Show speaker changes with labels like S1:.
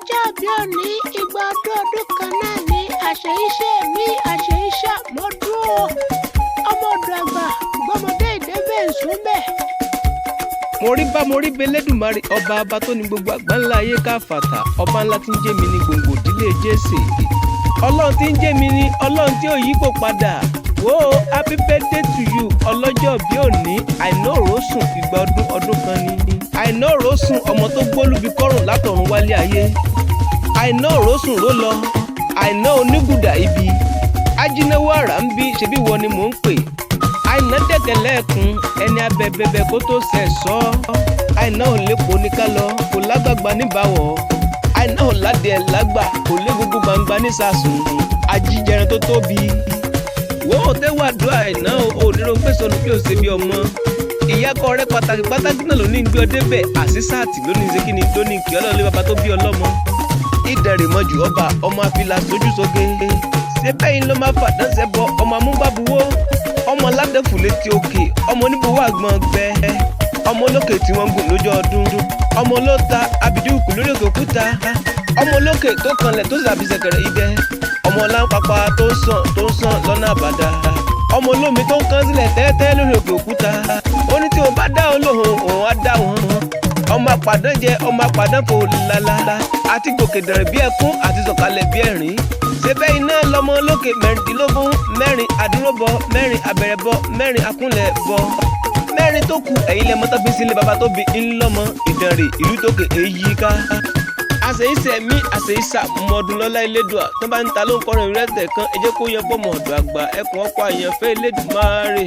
S1: Ọlọ́jọ́ bí òní, igba ọdún ọdún kan náà ní àṣeyíṣẹ́ mi àṣeyíṣà mọ́dún o. Ọmọ ọ̀dọ̀ àgbà gbọ́mọdé ìdẹ́bẹ̀ ń sún bẹ́ẹ̀.
S2: Mo rí bá mo rí belédùmarè, ọba ọba tó ní gbogbo àgbáńlá ayé káfàtà, ọba ńlá tí ń jẹ́ mi ní gbòǹgbò ìdílé Jésè, ọlọ́run tí ń jẹ́ mi ní, ọlọ́run tí ò yípo padà. Wo, happy birthday to you, ọlọ́jọ́ bí òní, Àìná Òrósùn, ìgbà ọdún ọdún kan ni. Àìná Òrósùn, ọmọ tó gbólúbi kọ́rùn látọ̀run wálé ayé. Àìná Òrósùn ró lọ, Àìná onígùdà ibi ajínáwó àrà ń bí, ṣebí wọ ni mò ń pè. Àìná dẹ̀kẹ̀lẹ́ẹ̀kun ẹni abẹ́bẹ́bẹ́ kó tó sẹ̀ sọ́. Àìná ò lépo ní ká lọ, kò lágbàgbà níbàwọ̀. Àìná ò ládìẹ lágbà, kò lé gbogbo gbangba nísàsùn ajíjẹrin tó tóbi. Wọ́n ò tẹ́wọ́ àdúrà Àìná òdúró pé sọnù bí ó ṣe bí ọmọ. Ìyákọ rẹ pàtàkì pàtàkì náà ló ní gbé ọ débẹ̀, àṣìṣàtì ló ní ṣe kíni ló ní kí ọlọ́ọ̀lẹ́ bàbá tó bí ọlọ́mọ. Ìdẹ̀rẹ̀mọ́jù ọba ọmọ àfilà sójú sóge. Ṣé bẹ́yìn ló máa fàdánsẹ́ bọ ọmọ amúbábuwó, ọmọ ládẹ́fù létí òkè, ọmọ oníbòwò àgbọ̀n gbẹ, ọmọ olókè tí wọ́n ń gùn lójú ọdún, ọmọ olóta abidúkù lórí òkè òkúta, ọmọ olókè tó kanlẹ̀ tó sì àbísẹ̀kẹ̀rẹ̀ idẹ, ọmọ ọlápapá tó ń sàn tó ń sàn lọ́nà àbàdà, ọmọ olómi tó ń kán sílẹ̀ tẹ́tẹ́ lórí òkè òkúta. Ó ní tí wọn bá dá òun lóhùn, òun á dá wọn. Ọmọ àpàdán jẹ, ọmọ àpàdán fò lálálá, àti gòkè dẹ̀rẹ̀ bí ẹkún, àti sọ̀kalẹ̀ bí ẹ̀rín. Ṣebẹ́ iná lọmọ lókè 16, 4 àdúróbọ, 4 abẹ̀rẹ̀bọ, 4 akúnlẹ̀bọ, 4 tó kù ẹ̀yìn lẹ́mọ tó fi sílé bàbá tó bí ńlọ́mọ. Ìdànrè ìlú tókè èyí ká. Àṣeyíṣẹ́ mi àṣeyíṣà mọ́dúnlọ́lá elédùà tó bá ń ta ló ń kọrin ìrẹsẹ̀ kan, ẹ jẹ́ kó yẹ pọ̀ mọ́ ọ̀dọ̀ àgbà ẹkùn ọkọ̀ àyànfẹ́ Elédùmarè.